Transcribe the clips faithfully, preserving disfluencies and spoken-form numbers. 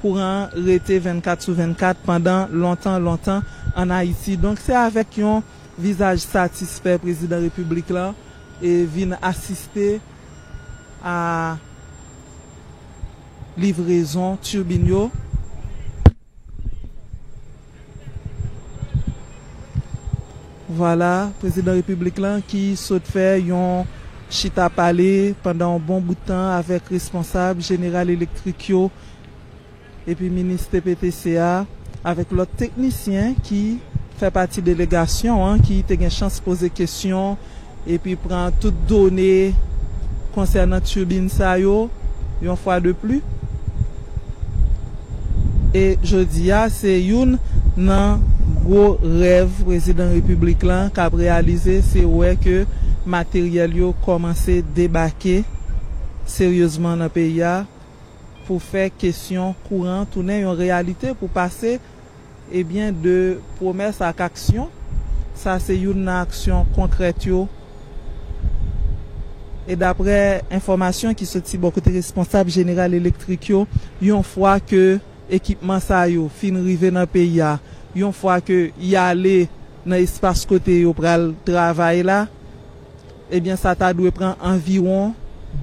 kouran rete vennkat sou vennkat pandan lontan, lontan ann Ayiti. Donk, se avèk yon vizaj satisfè prezidan repiblik la e vin asiste a livrezon tirbin yo. Vwala, prezidan repiblik lan ki sot fè yon chita pale pandan yon bon bout tan avèk responsab Jeneral Elektrik yo epi minis T P T C a, avèk lòt teknisyen ki fè pati delegasyon an, ki te gen chans poze kesyon epi pran tout done konsènan tirbin sa yo, yon fwa de pli. E jodi a, se youn nan gwo rèv prezidan repiblik lan k ap reyalize, se wè ke materyèl yo kòmanse debake seryezman nan peyi a pou fè kesyon kouran tounen yon reyalite, pou pase, ebyen, de pwomès ak aksyon. Sa se youn nan aksyon konkrèt yo. E daprè enfòmasyon ki soti bò kote responsab Jeneral Elektrik yo, yon fwa ke ekipman sa yo fin rive nan peyi a, yon fwa ke y ale nan espas kote yo pral travay la, ebyen, sa ta dwe pran anviwon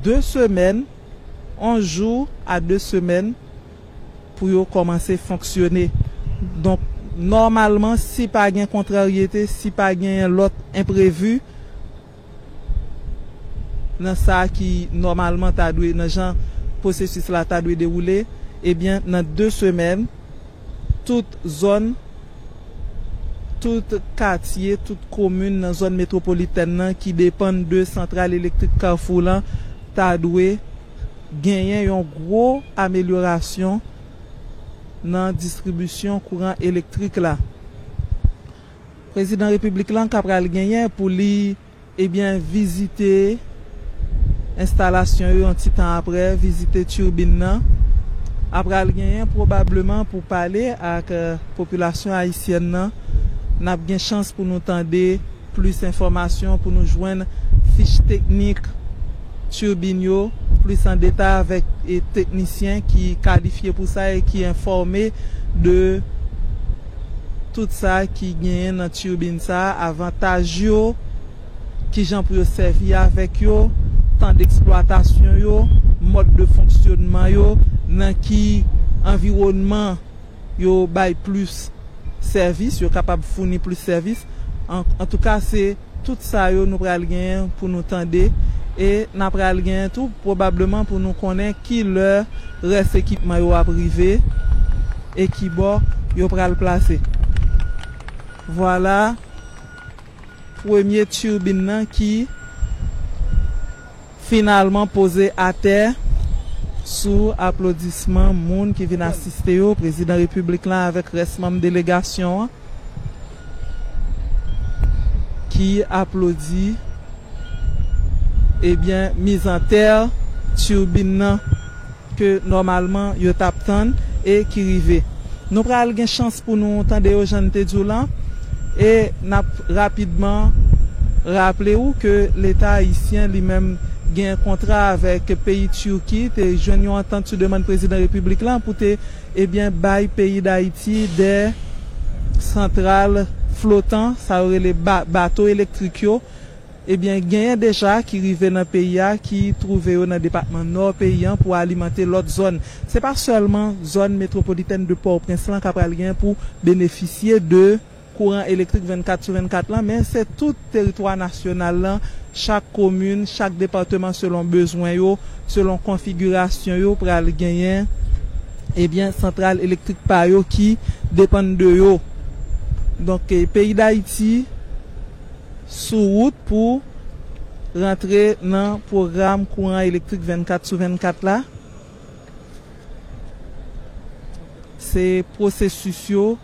de semèn, yon jou a de semèn, pou yo kòmanse fonksyone. Donk, nòmalman, si pa gen kontraryete, si pa gen lòt enprevi nan sa ki nòmalman ta dwe, nan jan pwosesis la ta dwe dewoule, ebyen, nan de semèn, tout zòn, tout katye, tout komin nan zòn metwopolitèn nan ki depann de santral elektrik Kafou lan ta dwe genyen yon gwo amelyorasyon nan distribisyon kouran elektrik la. Prezidan repiblik lan ka pral genyen pou li, ebyen, vizite enstalasyon yo yon ti tan apre, vizite tirbin nan. Apral genyen pwobableman pou pale ak, eh, popilasyon ayisyèn nan. N ap gen chans pou nou tande plis enfòmasyon, pou nou jwenn fich teknik tirbin yo plis an detay avèk, e, teknisyen ki kalifye pou sa e ki enfòme de tout sa ki genyen nan tirbin sa a, avantaj yo, kijan pou yo sèvi avèk yo, tan deksplwatasyon yo, mòd de fonksyònman yo, nan ki anviwònman yo bay plis sèvis, yo kapab founi plis sèvis. An, antouka, se tout sa yo nou pral genyen pou nou tande e n a pral genyen tou pwobableman pou nou konnen ki lè rès ekipman yo ap rive e ki bò yo pral plase. Vwala premye tirbin nan ki finalman poze atè sou aplodisman moun ki vin asiste yo, prezidan repiblik lan avèk rès manm delegasyon an ki aplodi, ebyen, mizantè tirbin nan ke nòmalman yo t ap tann e ki rive. Nou pral gen chans pou nou tande yo jan n te di w lan. E n ap rapidman raple w ke Leta ayisyen li menm gen kontra avèk peyi Tiki, te jwenn yon antant sou demann prezidan repiblik lan pou te, ebyen, bay peyi Dayiti de santral flotan, sa yo rele ba-, bato elektrik yo. Ebyen, genyen deja ki rive nan peyi a, ki twouve yo nan depatman Nò peyi an pou alimante lòt zòn. Se pa sèlman zòn metwopolitèn de Pòtoprens lan k ap pral genyen pou benefisye de kouran elektrik vennkat sou vennkat lan, men se tout teritwa nasyonal lan, chak komin, chak depatman selon bezwen yo, selon konfigirasyon yo, pral genyen, ebyen, santral elektrik pa yo ki depann de yo. Donk, eh, peyi Dayiti sou wout pou rantre nan pwogram kouran elektrik vennkat sou vennkat la. Se pwosesis yo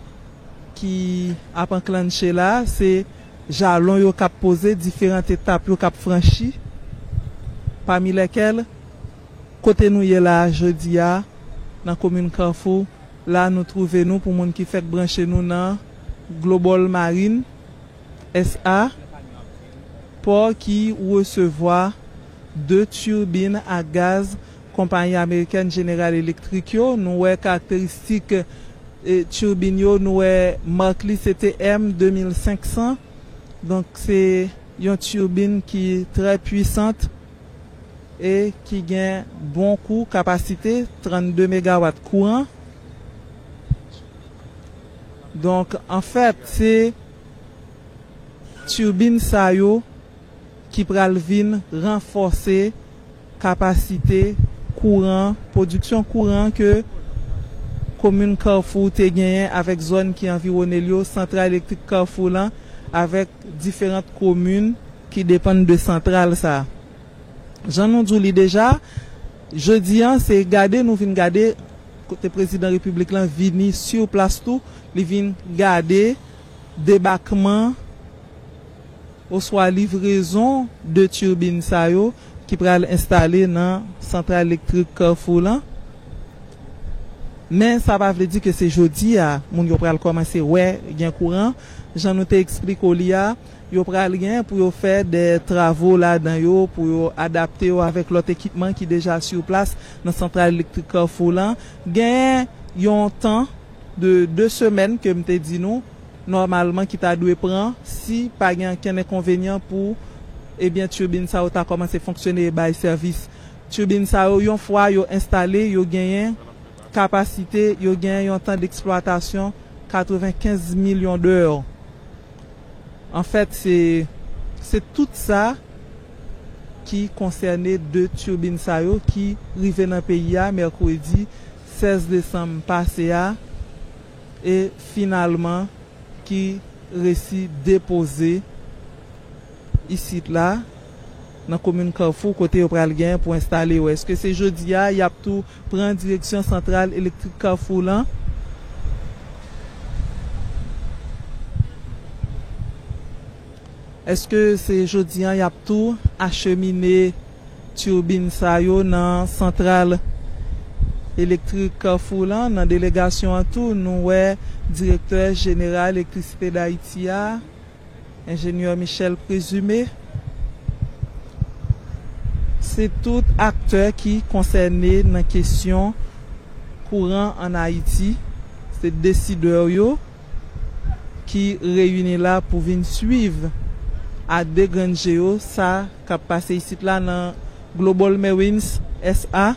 ki ap anklanche la, se jalon yo k ap poze, diferan etap yo k ap franchi, pami lèkèl kote nou ye la a jodi a, nan komin Kafou, la nou twouve nou, pou moun ki fèk branche nou nan Global Marine S A, pò ki resevwa de tirbin a gaz konpayi amerikèn General Electric yo. Nou wè karakteristik, e, tirbin yo, nou wè mak li se T M de mil senk san. Donk, se yon tirbin ki trè pwisant e ki gen bon kou, kapasite trannde megawat kouran. Donk, anfèt, se tirbin sa yo ki pral vin ranfòse kapasite kouran, pwodiksyon kouran ke komin Kafou te genyen avèk zòn ki anviwone l yo, santral elektrik Kafou lan, avèk diferan komin ki depann de santral sa a. Jan nou di w li deja, jodi a, se gade nou vin gade kote prezidan repiblik lan vini sur plas tou, li vin gade debakman oswa livrezon de tirbin sa yo ki pral enstale nan santral elektrik Kafou lan. Men sa pa vle di ke se jodi a moun yo pral kòmanse wè gen kouran. Jan nou te eksplike w li a, yo pral gen pou yo fè de travo ladan yo, pou yo adapte yo avèk lòt ekipman ki deja sur plas nan santral elektrik Kafou lan. Genyen yon tan de de semèn ke m te di nou, nòmalman ki ta dwe pran si pa gen okenn enkonvenyan pou, ebyen, tirbin sa yo ta kòmanse fonksyone e bay sèvis. Tirbin sa yo, yon fwa yo enstale, yo genyen kapasite, yo genyen yon tan deksplwatasyon katrevenkenz milyon dòla. Anfèt, se, se tout sa ki konsène de tirbin sa yo ki rive nan peyi a mèkredi sèz desanm pase a e finalman ki resi depoze isit la, nan komin Kafou, kote yo pral gen pou enstale yo. Èske se jodi a y ap tou pran direksyon santral elektrik Kafou lan? Èske se jodi a y ap tou achemine tirbin sa yo nan santral elektrik Kafou lan? Nan delegasyon an tou, nou wè direktè jeneral Elektrisite Dayiti a, enjenyè Michel Présumé. Se tout aktè ki konsène nan kesyon kouran ann Ayiti, se desidè yo ki reyini la pou vin swiv a de grenn je yo sa k ap pase isit la nan Global Marines S A.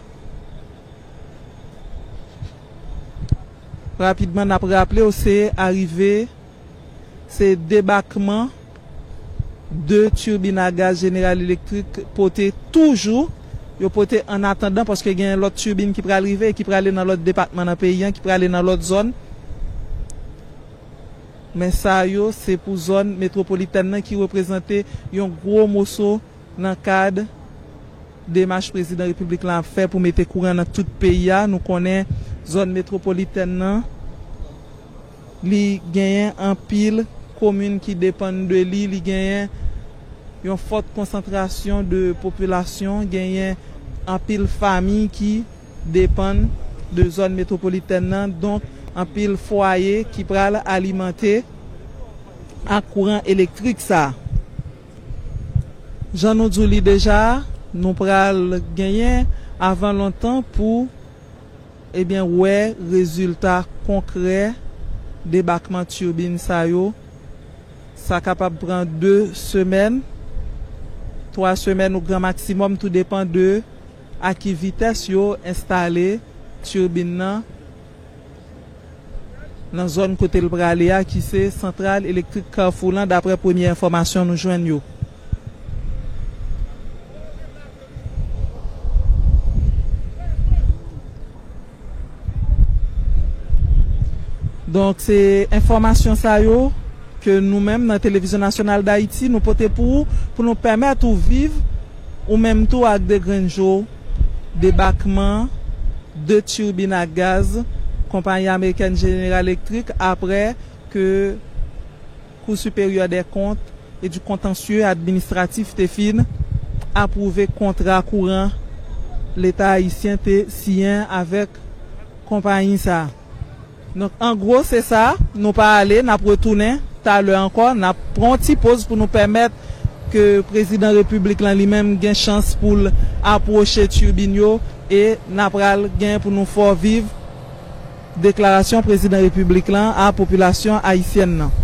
Rapidman, n ap raple w, se arive, se debakman de tirbin a gaz General Electric pote toujou, yo pote an atandan, paske gen lòt tirbin ki pral rive, ki prale nan lòt depatman nan peyi an, ki prale nan lòt zòn. Men sa yo, se pou zòn metwopolitèn nan ki reprezante yon gwo moso nan kad demach prezidan repiblik la ap fè pou mete kouran nan tout peyi a. Nou konnen zòn metwopolitèn nan, li genyen anpil komin ki depann de li, li genyen yon fòt konsantrasyon de popilasyon, genyen anpil fanmi ki depann de zòn metwopolitèn nan, donk anpil fwaye ki pral alimante ak kouran elektrik sa. Jan nou di w li deja, nou pral genyen avan lontan pou, ebyen, wè rezilta konkrè debakman tirbin sa yo. Sa kapab pran de semèn, twa semèn ou gran maksimòm, tou depan de a ki vitès yo enstale tirbin nan nan zòn kote l prale a, ki se santral elektrik Kafou lan, daprè premye enfòmasyon nou jwenn yo. Donk, se enfòmasyon sa yo ke nou menm nan Televizyon Nasyonal Dayiti, nou pote pou ou, pou nou pèmèt ou viv, ou menm tou, ak de grenn je w, debakman de tirbin a gaz konpayi amerikèn General Electric, apre ke Cour supérieure des comptes et du contentieux administratif te fin apwouve kontra kouran Leta ayisyen te siyen avèk konpayi sa. Donk, an gwo, se sa. Nou pa ale, n ap retounen talè ankò. N ap pran yon ti poz pou nou pèmèt ke prezidan repiblik lan li menm gen chans pou l apwoche tirbin yo, E n a pral gen pou nou fè w viv deklarasyon prezidan repiblik lan a popilasyon ayisyèn nan.